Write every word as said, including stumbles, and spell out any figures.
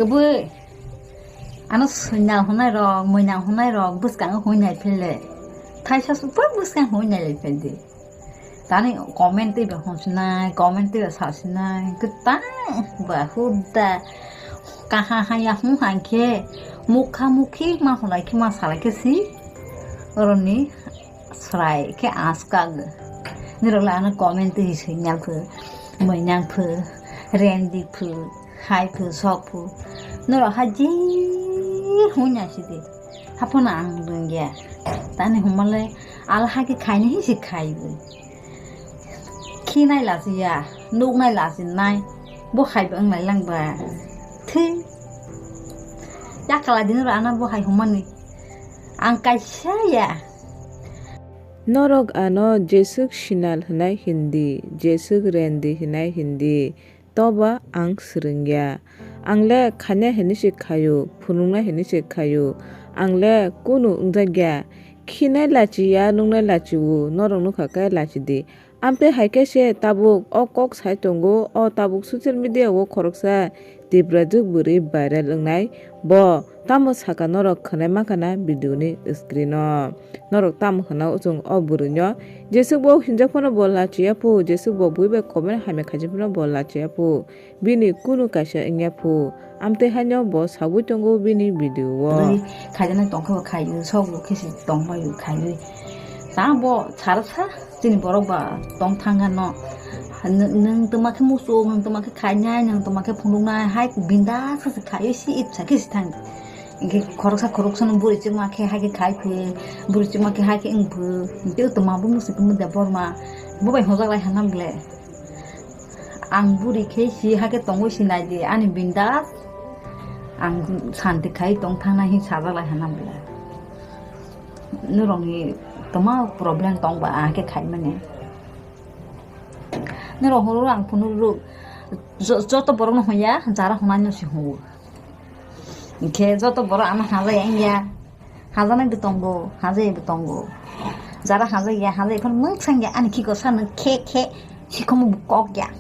Kwbwi. Ano swinal hwnai rok, mwinang hwnai rok bwskango hwnwi nai phele. Thaisa supa bwskang hwnwi nai lai phel di. Tani comment twi ba hwnsinai, comment twi ba sasinai, kwtang ba hurda. Kaha haya hwn hai khe, mukha mukhi ma hwnai khe ma salai khe si. Oroni Srai khe askag. Nirok le ano comment twi swi nyang phu, mwinang phu, rendi phu, hai phu, sok phu. Nirok ha je hwnwi nai sidi. Haphano ang rwngya. Tani hwnmale ala ha khe khaini hi se khai bo. Khinai lachiya, nuknai lachinai. Bo hai bo wnglai lang ba. Thwi. Yakala din ro ano bo hai hwnmani. Ang kaisa ya. Norok ano jeswk sinal hwnai hindi, jeswk rendi hwnai hindi, toba ang swrwngya. Ang le khainai hinwi se khaio, phunuknai hinwi se khaio. Ang le kunu wngjakya. Khinai lachiya, nuknai lachio, norok nukha khe lachidi. Amtwi hai khe se tabuk o kok sai tongo, o tabuk social media o khoroksa Tiprajwk bwrwi viral wngnai. Bo tamo saka norok khwnai mankha na video ni screen o? Norok tamo hwna o chwng o bwrwi no? Jeswk bo hinjak phano bo lachiya phu, jeswk bo bui bai comment hamya khaijak phano bo lachiya phu. Bini kunu kaisa wngya phu. Amtwi haino bo sagwi tongo bini video o. Bwrwi khaijaknai tongkhe bo khaiwi, sok bo khe se tongbaio khaiwi. Ta bo sarsa chini borok ba tong thang ano. Nwng, nwng twma khe muchung, nwng twma khe khainai, nwng twma khe phunuknai, hai bindas khe se khaiwi si ipsa khe se thang. Hinkhe khoroksa khoroksa no bwrwi chwngma khe hai khe khai phi, bwrwi chwngma khe hai khe wng phi. Hinkhe o twma bo muchung khe mudya borma. Bo bai hojak lai hana bwle. Ang buri khe si hakhe tongwi si nai di, ani bindas. Ang santi khai tong thang nai hin sajak lai hana bwle. Norokni toma problem tong ba, ang hakhe khai mani. Norok horo ang phunuk ruk. Jo-, joto borok no hwnya, jara hwnai no si hwngo. Hinkhe joto borok ano hajai wngya. Hajaknai bo tongo, hajai bo tongo. Jara hajai ya, hajai phano mwksang ya, ani khiko sa nwng khe khe, sikhomo bo kok ya.